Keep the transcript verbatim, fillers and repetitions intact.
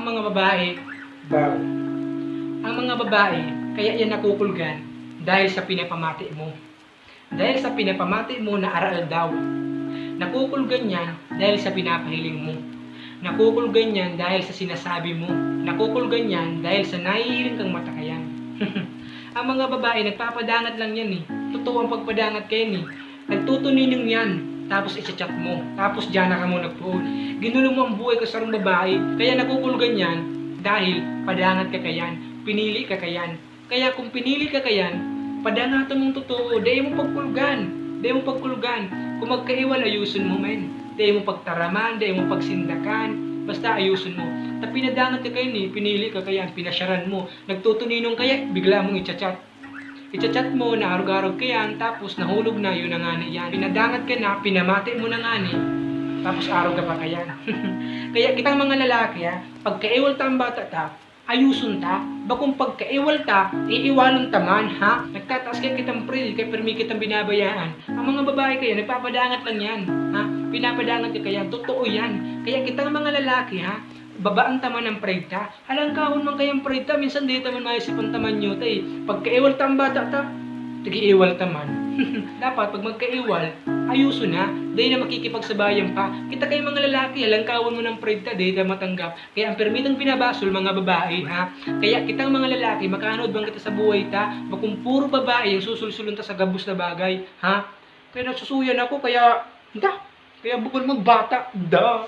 Mga babae, daw. Ang mga babae, kaya yan nakukulgan dahil sa pinapamati mo. Dahil sa pinapamati mo na aral daw. Nakukulgan yan dahil sa pinapahiling mo. Nakukulgan yan dahil sa sinasabi mo. Nakukulgan yan dahil sa nahihiling kang mata kayan. Ang mga babae, nagpapadangat lang yan eh. Totoo ang pagpadangat kayan eh. Nagtutuninong yan, tapos i-chat mo, tapos diyan na kamo nagpoon. Ginulo mo ang buhay ko sarong babae, kaya nakukulgan yan dahil padangat ka kayan, pinili ka kayan. Kaya kung pinili ka kayan, padangaton mong totoo, dai mo pagkulgan, dai mo pagkulgan. Kung magkaiwal, ayuson mo, men. Dai mo pagtaraman, dai mo pagsindakan, basta ayuson mo. Ta pinadangat ka kayan eh, pinili ka kayan, pinasyaran mo. Nagtutuninong kaya, bigla mong i-chat. I-chat mo na arog-arog kayan, tapos nahulog na, yun na ngani yan. Pinadangat ka na, pinamati mo na ngani, tapos arog ka pa kayan. Kaya kitang mga lalaki, ha, pagkaiwal ta ang bata ta, ayuson ta. Bakong pagkaiwal ta, iiwalon ta man, ha? Nagtataas kaya kitang pride, kaya pirmi kitang binabayaan. Ang mga babae kaya, nagpapadangat lang yan, ha? Pinapadangat ka kaya, totoo yan. Kaya kitang mga lalaki, ha, babaan ta man ang pride ta. Halangkawon man kayang pride ta, minsan di ta man maisip an tamanyo ta eh. Pagkaiwal ta ang bata ta, tigi-iwal ta man. Dapat pag magkaiwal, ayuson na, dai na makikipagsabayan pa. Kita kay mga lalaki, halangkawon man ang pride ta, dai ta matanggap. Kaya ang pirmi tang binabasol, mga babae, ha? Kaya kitang mga lalaki, makaanood man kita sa buhay ta, bakong puro babae ang susulsulon ta sa gabos na bagay, ha? Kaya nasusuyan ako, kaya, da, kaya bukod magbata, da.